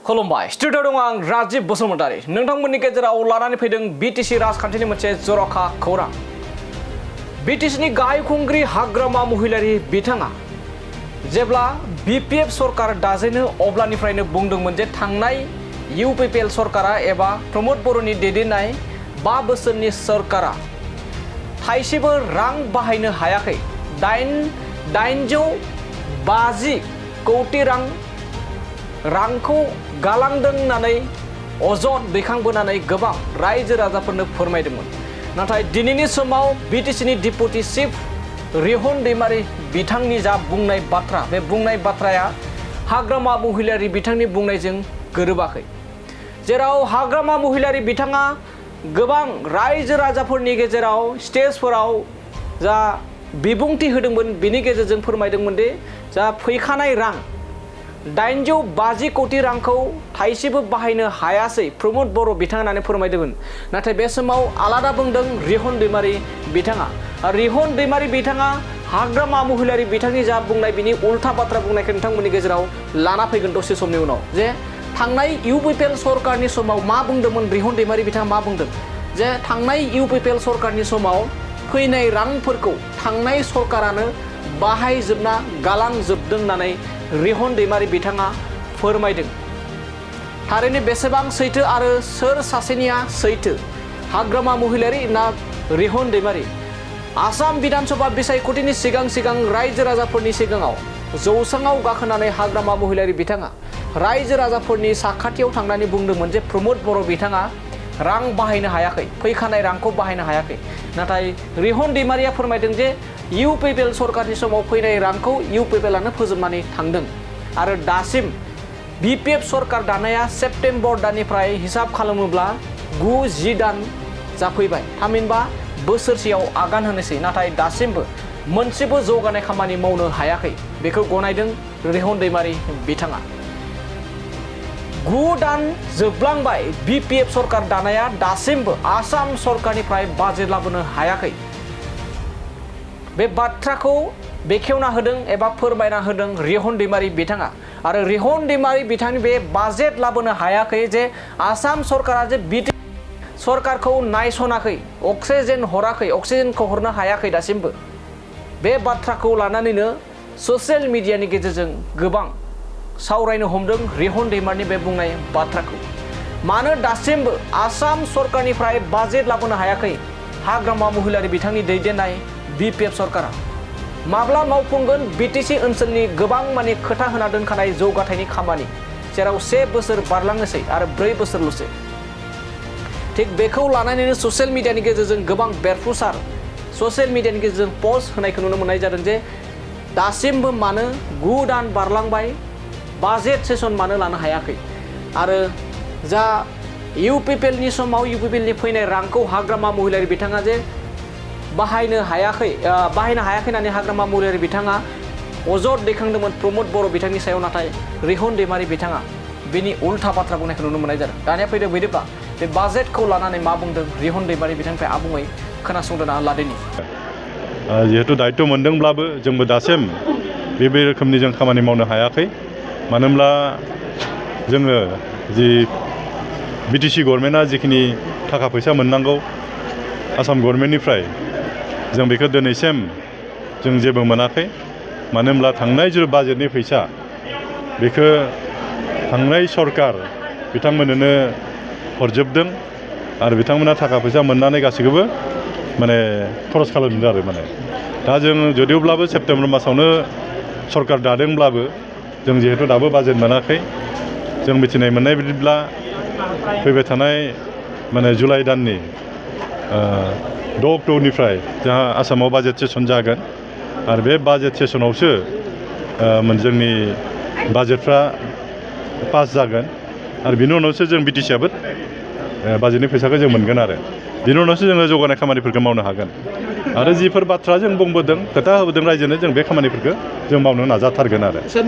खुलुमबाय स्टुडिअ दं आं राजीब बसुमतारी नोंथांमोननि गेजेराव लानानै फैदों बीटीसी राजखान्थिनि मोनसे जर'खा खौरां बीटीसीनि गाहाय खुंगिरि हाग्रामा महिलारी बिथाङा जेब्ला बीपीएफ सरकार दाजेनो अब्लानिफ्रायनो बुंदोंमोन जे थांनाय यूपीपीएल सरकारा एबा प्रमोद बर'नि दैदेननाय 5 बोसोरनि सरकारा थाइसेबो रां बाहायनो हायाखै 850 कोटी रांखौ गालांदों होननानै अजद दैखांबोनानै गोबां रायजो राजाफोरनो फोरमायदोंमोन नाथाय दिनैनि समाव बीटीसीनि डिप्युटी चीफ रिहन दैमारी बिथांनि जा बुंनाय बाथ्रा बे बुंनाय बाथ्राया हाग्रामा महिलारी बिथांनि बुंनायजों गोरोबाखै जेराव हाग्रामा महिलारी बिथाङा गोबां रायजो राजाफोरनि गेजेराव स्टेजफोराव जा बिबुंथि होदोंमोन बिनि गेजेरजों फोरमायदोंमोन दि जा फैखानाय रां 850 कोटी रांखौ थाइसेबो बाहायनो हायासै प्रमोद बर' बिथाङा होननानै फोरमायदोंमोन नाथाय बे समाव आलादा बुंदों रिहन दैमारी बिथाङा रिहन दैमारी बिथाङा हाग्रामा महिलारी बिथांनि जा बुंनाय बिनि उल्था बाथ्रा बुंनायखौ नोंथांमोननि गेजेराव लाना फैगोन दसे समनि उनाव जे थांनाय यूपीपीएल सरकारनि समाव मा बुंदोंमोन रिहन दैमारी बिथाङा मा बुंदों जे थांनाय यूपीपीएल सरकारनि समाव फैनाय रांफोरखौ थांनाय सरकारानो बाहायजोबना गालांजोबदों होननानै रिहन दैमारी बिथाङा फोरमायदों थारैनो बेसेबां सैथो आरो सोर सासेनिया सैथो हाग्रामा महिलारी ना रिहन दैमारी आसाम विधानसभा बिसायख'थिनि सिगां रायजो राजाफोरनि सिगाङाव जौसाङाव गाखोनानै हाग्रामा महिलारी बिथाङा रायजो राजाफोरनि साखाथियाव थांनानै बुंदोंमोन जे प्रमोद बर' बिथाङा रां बाहायनो हायाखै फैखानाय रांखौ बाहायनो हायाखै नाथाय रिहन दैमारीया फोरमायदों जे यूपीपीएल सरकारनि समाव फैनाय रांखौ यूपीपीएलानो फोजोबनानै थांदों आरो दासिम बीपीएफ सरकार दानाया सेप्टेम्बर दाननिफ्राय हिसाब खालामोब्ला 9-10 दान जाफैबाय थामहिनबा बोसोरसेयाव आगान होनोसै नाथाय दासिमबो मोनसेबो जौगानाय खामानि मावनो हायाखै बेखौ गनायदों रिहन दैमारी बिथाङा 9 दान जोबलांबाय बीपीएफ सरकार दानाया दासिमबो आसाम सरकारनिफ्राय बाजेट लाबोनो हायाखै बे बाथ्राखौ बेखेवना होदों एबा फोरमायना होदों रिहन दैमारी बिथाङा आरो रिहन दैमारी बिथांनि बे बाजेट लाबोनो हायाखै जे आसाम सरकारा जे बीटीसी सरकारखौ नायसनाखै अक्सिजेन हराखै अक्सिजेनखौ हरनो हायाखै दासिमबो बे बाथ्राखौ लानानैनो ससियेल मिडियानि गेजेरजों गोबां सावरायनो हमदों रिहन दैमारीनि बे बुंनाय बाथ्राखौ मानो दासिमबो आसाम सरकारनिफ्राय बाजेट लाबोनो हायाखै हाग्रामा महिलारी बिथांनि दैदेननाय बीपीएफ सरकारा माब्ला मावफुंगोन बीटीसी ओनसोलनि गोबां माने खोथा होना दोनखानाय जौगाथायनि खामानि जेराव 1 बोसोर बारलांनोसै आरो 4 बोसोरल'सै थिग बेखौ लानानैनो ससियेल मिडियानि गेजेरजों गोबां बेरफुसार ससियेल मिडियानि गेजेरजों पस्ट होनायखौ नुनो मोननाय जादों जे दासिमबो मानो 9 दान बारलांबाय बाजेट सेसन मानो लानो हायाखै आरो जा यूपीपीएलनि समाव यूपीपीएलनि फैनाय रांखौ हाग्रामा महिलारी बिथाङा जे बाहायनो हायाखै होननानै हाग्रामा महिलारी बिथाङा अजद दैखांदोंमोन प्रमोद बर' बिथांनि सायाव नाथाय रिहन दैमारी बिथाङा बेनि उल्था बाथ्रा बुंनायखौ नुनो मोननाय जादों दानिया फैदो बिदिब्ला बे बाजेटखौ लानानै मा बुंदों रिहन दैमारी बिथांनिफ्राय आबुङै खोनासंदोना लादोनि जिहेतु दायित्व मोनदोंब्लाबो जोंबो दासिम बे रोखोमनि जों खामानि मावनो हायाखै मानो होनब्ला जोङो जि बीटीसी गभर्नमेन्टआ जिखिनि थाखा फैसा मोननांगौ आसाम गभर्नमेन्टनिफ्राय जों बेखौ दिनैसिम जों जेबो मोनाखै मानो होनब्ला थांनाय जे बाजेटनि फैसा बेखौ थांनाय सरकार बिथांमोननो हरजोबदों आरो बिथांमोना थाखा फैसा मोननानै गासैखौबो माने खरस खालामदों आरो माने दा जों जुदिब्लाबो सेप्तेम्बर मासावनो सरकार दादोंब्लाबो जों जिहेतु दाबो बाजेट मोनाखै जों मिथिनाय मोननाय बायदिब्ला फैबाय थानाय माने जुलाइ दाननि 6 अक्ट'निफ्राय जोंहा आसामाव बाजेट सेसन जागोन आरो बे बाजेट सेसनावसो जोंनि बाजेटफ्रा पास जागोन आरो बिनि उनावसो जों बीटीसीआबो बाजेटनि फैसाखौ जों मोनगोन आरो बिनि उनावसो जोङो जौगानाय खामानिफोरखौ मावनो हागोन आरो जिफोर बाथ्रा जों बुंबोदों खोथा होबोदों रायजोनो जों बे खामानिफोरखौ जों मावनो नाजाथारगोन आरो